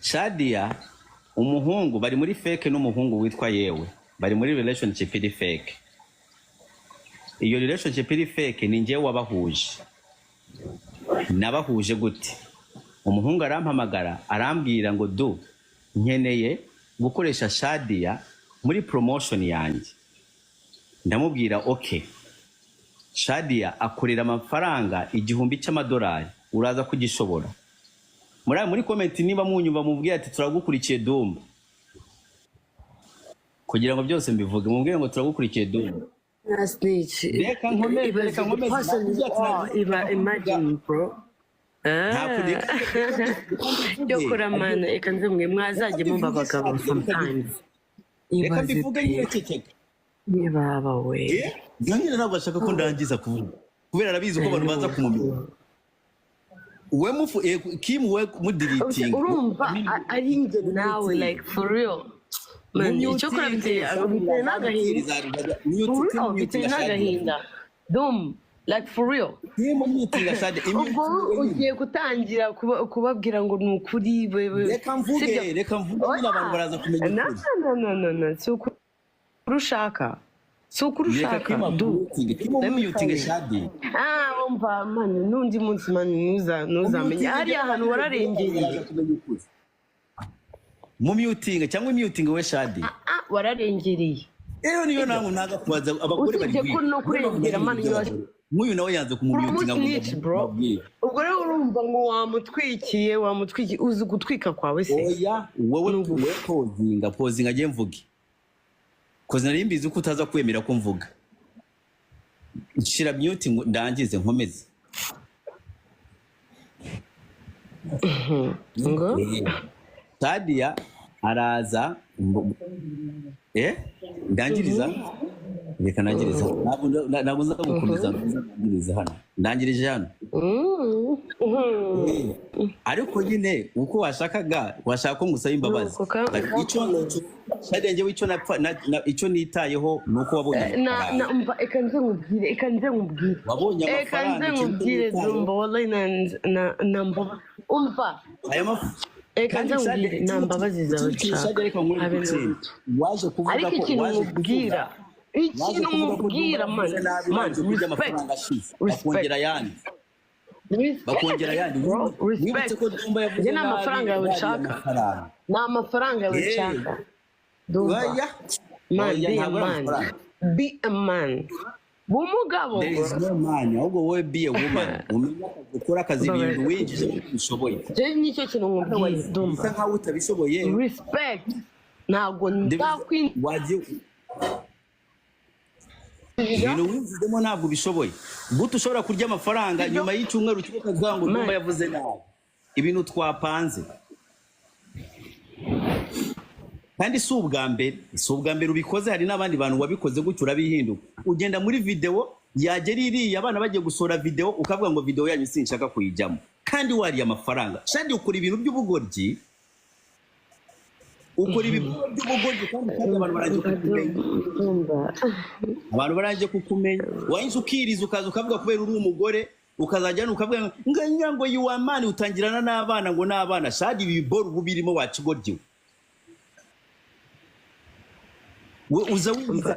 Shadia, umuhungu bari muri fake n'umuhungu witwa Yewe, bari muri relationship iri fake. Iyo relationship iri fake ni njyewe wabahuje. Nabahuje gute? Umuhungu arampamagara, arambwira ngo: "Du, nkeneye gukoresha Shadia muri promotion yanjye." Ndamubwira: "Okay, Shadia akorera amafaranga $1000, uraza kugishobora?" Muri comment, niba munyumva, mubwire ati: "Turagukurikiye, Dumba." Kugira ngo byose mbivuge, mubwire ngo: "Turagukurikiye, Dumba." Na snitch. Reka nkomeze, Ibaze reka the nkomeze. person you are. Iba imagine, bro. Nta Yo kuramana, reka nze mwe mwazajya muba abagabo sometimes. Reka Ibaze mbivuge pe. nyine, ceceka. Yebaba we. Nyine ntabwo ashaka ko ndangiza kuvuga kubera arabizi ko abantu baza kumumenya. We mufu Kim, we mudeletinga. Urumva ari njye nawe, like for real man, icyo kora biteye n'agahinda. For real, biteye n'agahinda, dum, like for real. Ubwo ugiye gutangira kubabwira ngo ni ukuri Reka mvuge. Sibyo? Reka mvuge nyine, abantu baraza kumenya No, ukuri. no, no, no, no, si ukuri ushaka, si ukuri Reka ushaka. Kim Du amutinge, Kim Let me umutinge. tell you. Shadi. Ah, umva man, n'undi munsi man, ntuzamenya hariya hantu wararengereye. Mu mutinge cyangwa imyutinge, we Shadi. Ah, wararengereye. Rero niyo namwe ntaga kubaza abagore bari Usibye ko no kurengera, man, nk'uyu nawe yanze kumumutinga ngo Umusnitch, bro. ndamubwire. Ubwo rero urumva ngo wamutwikiye, wamutwikiye, uzi gutwika kwawe se? Oya, wowe Ni ubu. we pausinga, pausinga, agiye mvuge, koze nari mbizi ko utaza kwemera ko mvuga. Nshira mute ngo ndangize, nkomeze. Ngo Sadia araza ndangiriza, reka ndangiriza, ntabwo nza gukomeza, ndangiriza hano, ndangirije hano. Ariko nyine uko washakaga, washaka ko ngusaba imbabazi. Nuko Icyo ngicyo, Sadia, njyewe icyo napfa icyo nitayeho ni uko wabonye na amafaranga. Na umva, eka nze nkubwire, eka nze nkubwire. Wabonye Eka nze amafaranga, ikintu nkubwire. witayeho. Dumba, wallahi, na mbaba, umva. Aya mafaranga. Eka nze nkubwire, nta mbabazi zawe nshaka, Reka nkwereke habe na ikintu gato. Waje kuvuga Ariko ko ikintu waje nkubwira, kuvuga waje ikintu kuvuga ko nkubwira, Dumba man, yavuze nabi, man, banze kurya respect, amafaranga ashize, respect, bakongera ayandi, respect, bakongera ayandi. bro, Wibutse respect. ko Dumba yavuze Njye nta nabi, mafaranga yawe bariye nshaka. amafaranga. Nta mafaranga yawe Hey. nshaka, Dumba. Oya. Man, Oya, be a ntabwo ari man, amafaranga. Be a man, b'umugabo. There is no man, ahubwo wowe be a woman, umenye akazi ukora, akazi, ibintu winjije ubishoboye. Njye nicyo kintu nkubwiye, Bisa Dumba. nkaho utabishoboye. Respect, ntabwo nzakwinjira. Wagiye ibintu winjizemo, ntabwo ubishoboye. Gute ushobora kurya amafaranga, nyuma y'icyumweru kimwe ukavuga ngo Man. Dumba yavuze nabi ibintu twapanze? Kandi si ubwa mbere, si ubwa mbere ubikoze, hari n'abandi bantu wabikoze gutyo, urabihinduka. Ugenda muri video, yagera iriya abana bagiye gusohora video, ukavuga ngo: "Video yanyu sinshaka kuyijyamo," kandi wariye amafaranga. Shadi, ukora ibintu by'ubugoryi, ukora ibikorwa by'ubugoryi, kandi abantu barangije kukumenya. Ndumva. Abantu barangije kukumenya. Wahise ukiriza, ukaza ukavuga kubera uri umugore, ukazajya hano ukavuga ngo you are man, utangirana n'abana ngo n'abana. Shadi, ibi boro ubu birimo wakigoryiwe we, uza wigiza